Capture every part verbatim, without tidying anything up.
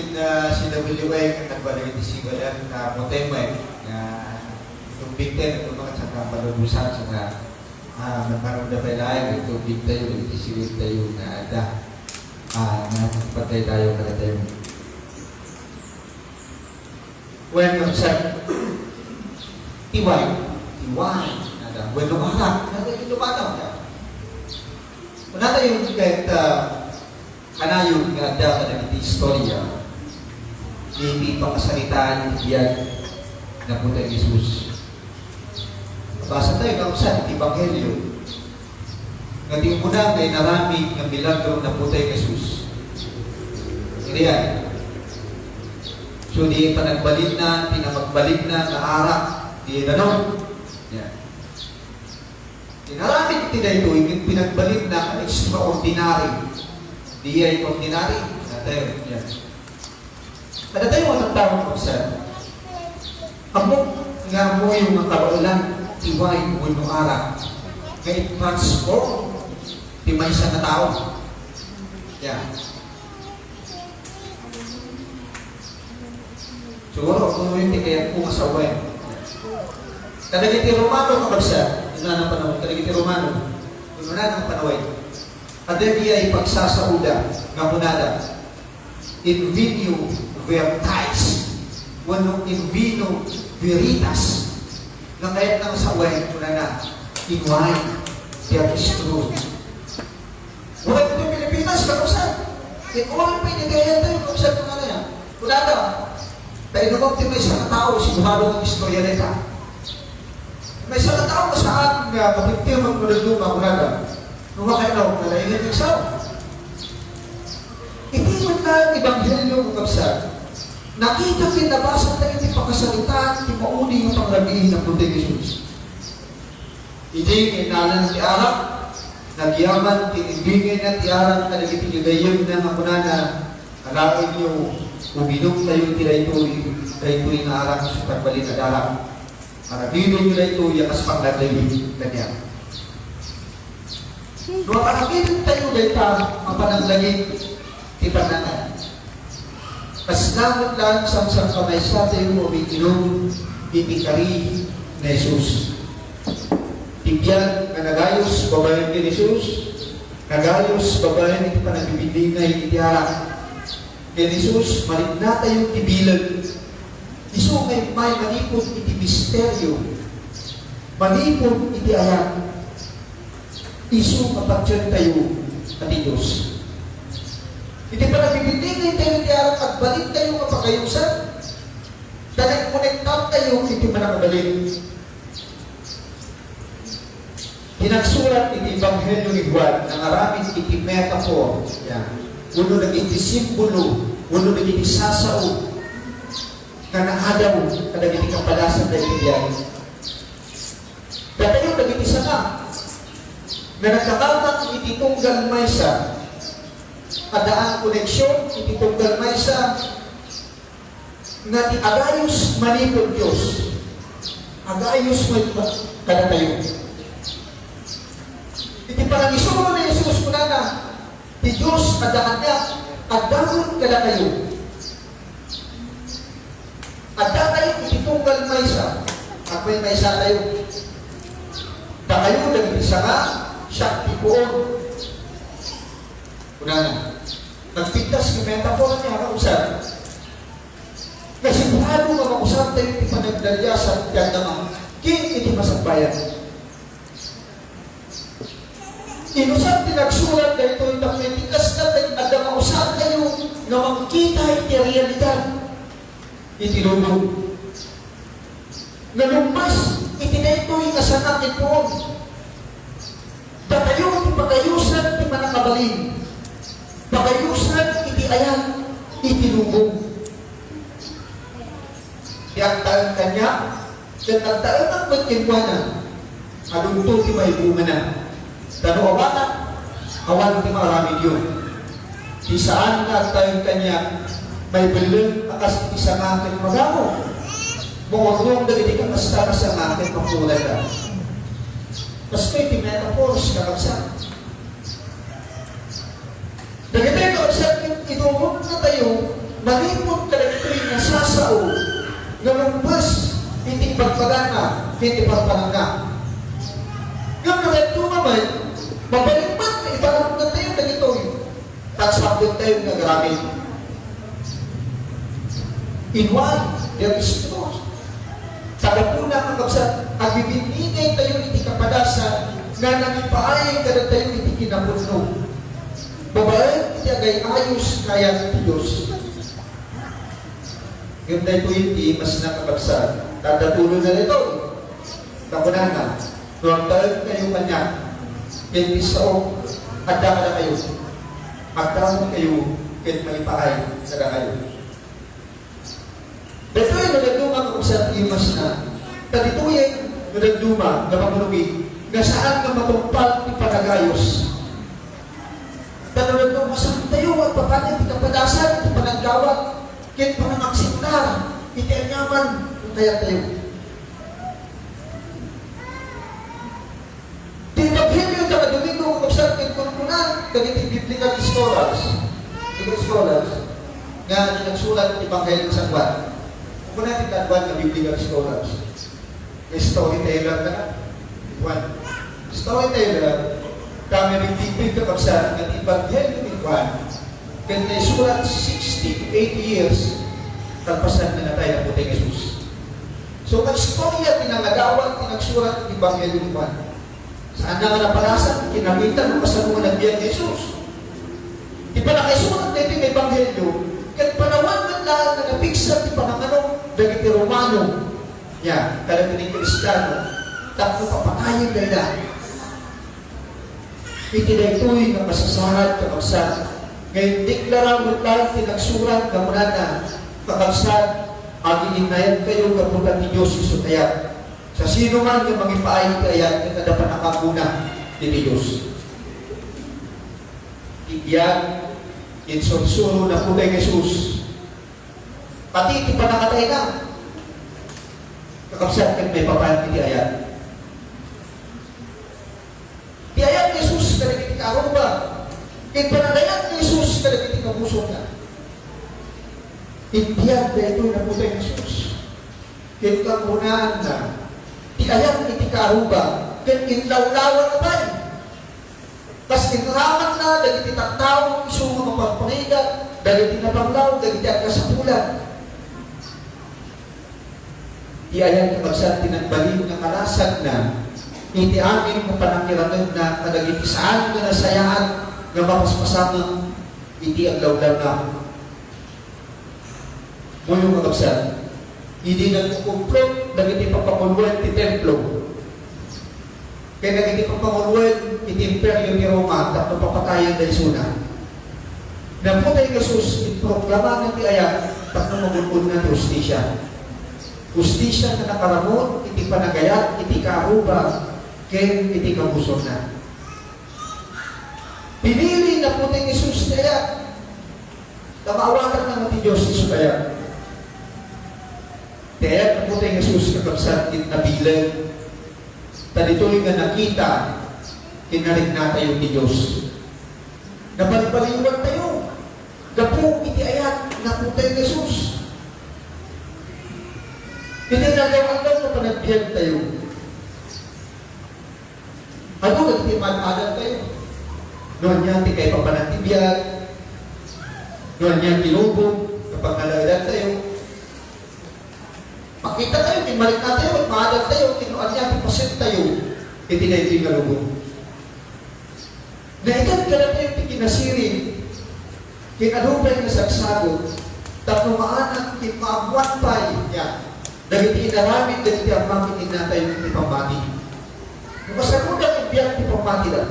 Ken, ah, C W A, ken nagbalay iti C Y M, nga motemay, nga itumbigtayo, nagtumakat sa kapalubusan, sa nga, ah, nagparunda pay laeng, itumbigtayo, iti siwit tayo nga adda, ah, nga pagpatay tayo, kada tayo. Wen, sir, ti wine, ti wine, nada, wenno arak, nada, iti lumataw, nada. Kunana yung kahit, ah, kanayon nga adda kadagiti istorya iti pakasaritaan iti biag ni Apo tayo Jesus. Basa tayo nga usan iti Ebanghelyo nga ti umuna nga inaramid nga milagro ni Apo tayo Jesus. Irian. So, di panagbalinna, pinamagbalinna nga arak, di nanon. Yan. Inaramid ti daytoy, ket pinagbalinna nga extraordinary. Diay ordinary. Natayo, yan. Kada tayo nga tattao, sir. Ammok nga ammoyo nga kabaelan ti wine wenno arak nga i-transform ti maysa nga tao. Yan. Siguro, kung yun, ti kayat ko nga sawen. Kadagiti Romano, kabagsa, ina ng panahon, kadagiti Romano, ina ng panahon, adda diay pagsasauda, nga kunada, "In vino veritas," wenno "In vino veritas," nga kayat ng sawen, kunana, "In wine, there is truth." Wala dito Pilipinas, kakabsat. Kaya oras pa inigayat tayo, kakabsat, mga na yan. Wala na. Tayo naman, di may isang tao, sigurado ang istorya nila. May isang tao, saan nga, kapityo, magmulad-luma, wala na. Nung makainaw, wala yung isang. Iti man na ebanghelyo, kakabsat. Nakita ti nabasa tayo ti pakasaritaan, ti maudi nga pangrabiin ng Apo tayo Jesus. Idi kinnalan ti arak, nagyaman ti inibingayna ti arak kadagiti gagayyemna nga kunana, "Alaenyo, uminumtayo ti daytoy, daytoy nga arak isu ti agbalin a darak. Arabidenyo daytoy a kas pangnalagip kaniak." No, arabidenyo dayta a pananglagip ti pannangan. Kasla met laeng sangsankamaysa tayo a umiinum iti kari ni Jesus. Ti biag nga nagayos babaen ken Jesus, nagayos babaen iti panagbibinningay iti arak. Ken Jesus, marikna tayo ti bileg. Isu nga immay manipud iti misterio, manipud iti ayat. Isu nga patien tayo a ti Dios. Iti panagbibinningay tayo ti arak, agbalin tayo nga pagayosan, ta nagkonektar tayo iti Mannakabalin. Pinagsurat iti Ebanghelio ni Juan nga aramid iti metaphor, ya, wenno dagiti simbolo, wenno dagiti sasao nga naadaw kadagiti kapadasan dagiti biag. Datayo dagiti sanga nga nagkakabak iti tunggal maysa, addaan koneksion iti tunggal maysa nga ti agayos manipud Dios. Agayos met kadatayo. Iti panangisuro ni Jesus, kunana, "Ti Dios adda kaniak, adda met kadakayo." Adda tayo iti tunggal maysa, agmaymaysa tayo. Dakayo dagiti sanga, siak ti puon. Kunana, nagpigtas ti metaphor niya, kausar. Nga sigurado nga mausar tayo iti panagdaliasan ti agdama ken iti masakbayan. Inusar ti nagsurat daytoy tapno iti kasta, adda mausar tayo nga makita iti realidad iti lubong. Nga lumpas iti daytoy a sanga ken puon. Dakayo ti pagayosan ti Mannakabalin. Pagayosan iti ayat iti lubong. Ti agtaeng kaniak, ket agtaennak met kenkuana, adunto ti maibungana. Ta no awanak, awan ti maaramidyo. Ti saan nga agtaeng kaniak, maibelleng a kas iti sanga ket madamo. Maurnong dagiti kakasta a sanga ket mapuodanda. Kastoy ti metaphors, kakabsat. Dagiti kakabsat, ket idumogna tayo, mani iti parparangna. Ngem no dadduma met, mabalin met nga iparangna tayo dagitoy. Tagsapdek tayo nga agraman. Inwan, there is truth. Kadagitoy nga kakabsat, agbibinngay tayo iti kapadasan nga nangipaay kadatayo iti kinapudno. Babaen iti agay-ayos nga ayat ti Dios. Ngem daytoy ti mas nakakabsat. Tadda tuloy na daytoy. Kakunana, no agtaeng kayo kaniak, ken ti sao, adda kadakayo. Agtaeng kayo, ken maipaay kadakayo. Daytoy no dadduma nga kakabsat ti mas na. Ta ditoyen no dadduma nga pagnugi, nga saan nga matungpal ti panagayos. Ta no dadduma, saan tayo agpapan iti kapadasan, iti panagdawat, ken panangagsiklar iti aniaman nga kayat tayo. Ti Ebanghelio ta Domingo, kakabsat, ket kunkuna dagiti biblical scholars, biblical scholars, nga nagsurat ti Ebanghelio ni San Juan. Kunkuna ti San Juan nga biblical scholars. Storyteller ka na. Juan. Storyteller, kami rin tipid kakabsat nga ti Ebanghelio ni Juan, ket naisurat sixty to eighty years, kalpasan nga natay na putay Jesus. So, nga istorya ti nangadawat ti nagsurat ti Ebanghelio ni Juan. Saan na nga napalasan, kinakita no kasano nga nagbiag ni Jesus. Ti panakaisurat daytoy nga Ebanghelio, ket panawan met laeng nga napigsa ti pananganok dagiti Romano. Ya, kadagiti Kristiano, tapno papatayen dayta. Iti daytoy nga masasaad, kakabsat, nga indeklara met laeng ti nagsurat nga kunana, "Kakabsat, agiinnayat kayo gapu ta ti Dios isu kayat. Sa sino man nga mangipaay iti ayat, ket adda pannakaguna iti Dios." Ti biag, insursuro na putay Jesus. Pati iti pannakatayna, kakabsat, ket maipapan iti ayat. Ti ayat ni Jesus kadagiti kaarruba, ket panagayat ni Jesus kadagiti kabusor na. Iti biag daytoy naputay ni Jesus. Ket kakunaanna, ti ayat iti kaarruba, ket inlawlawa na pay. Kas inramanna dagiti tattao isu nga maparparigat dagiti napanglaw, dagiti agkasapulan. Ti ayat, kakabsat, ti nagbalin nga kalasagna iti amin nga pannakirangedna kadagiti saan nga nasayaat nga mapaspasamak iti aglawlawna. Muyo, kakabsat, idi nagkukumplot dagiti papanguloen ti templo ken dagiti papanguloen iti Imperio ti Roma tapno papatayen da isuna, naputay ni Jesus, improklamana ti ayat tapno magun-odna ti hustisia. Hustisia nga nakaramut iti panagayat iti kaarruba ken iti kabusorna. Pinili naputay ni Jesus ti ayat. Ta maawatanna nga ti Dios isu kayat. Ti ayat naputay ni Jesus, kakabsat, ket nabileg. Ta ditoy nga nakita, kinariknatayo ti Dios. Nabalbaliwan tayo gapu iti ayat naputay ni Jesus. Iti nagaw-angaw nga panagbiag tayo, adu dagiti maad-adal tayo. No ania ti kaipapanan ti biag, no ania ti lubong, kapag nalaedan tayo. Makita tayo, ti marikna tayo, ket maadal tayo, ket no ania ti paset tayo, iti daytoy nga lubong. Naitedda kadatayo ti kinasiring, ket adu pay nga sagsagut, tapno maanak ket maammoan pay, ya, dagiti inaramid dagiti ammami nga innatayo iti pammati. No kasano da ket biag ti pammatida?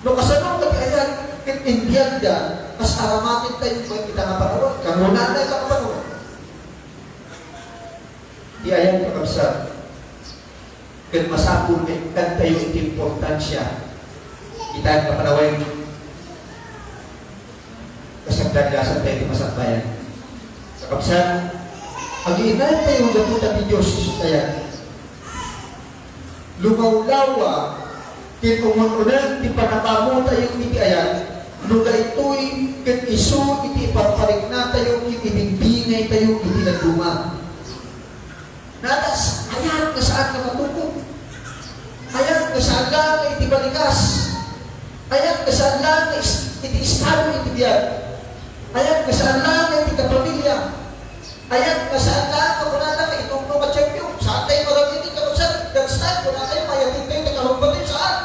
No kasano nga ti ayat ket imbiagda, kas aramaten tayo pay ita nga panawen, kangrunaan na ita nga panawen. Ti ayat, kakabsat, ket masapul nga ikkantayo iti importansia ita nga panawen. Kasagdagdasan tayo ti masakbayan. Kakabsat, agiinnayan tayo gapu ta ti Dios isu kayat. Lumawlawa ken umun-uneg ti pannakaammotayo iti ayat, no daytoy ket isu iti iparpariknatayo ken ibingbingaytayo iti dadduma. Natas, ayat nga saan Saan laeng nga iti balikas. Ayan nga saan laeng nga is-, iti estado iti biag. Ayan nga saan laeng nga iti kapamilya. Ayan nga saan laeng nga kunata nga iturno nga champion. Saan tayo maragin iti kabagsan? God's time. Kunata nga mayatid tayo, takalumba tayo. Saan?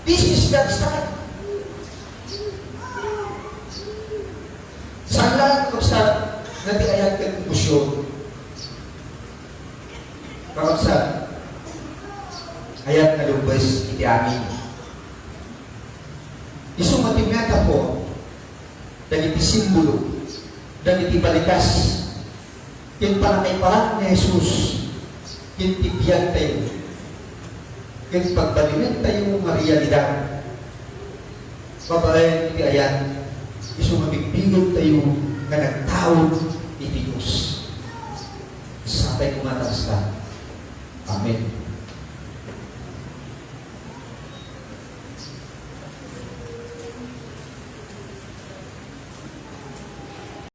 This is God's time. Saan laeng, kabagsan, nga ti ayan ken emosyon? Kakabsat, ayan nga lumbes iti amin. Isu nga ti metaphor dagiti simbolo dagiti balikas ken pannakaiparan ni Jesus ken ti biagtayo ken pagbalinentayo nga realidad. Babaen iti ayan, isu nga bigbigentayo nga nagtaud iti Dios. Sapay koma ta kasta. Amen.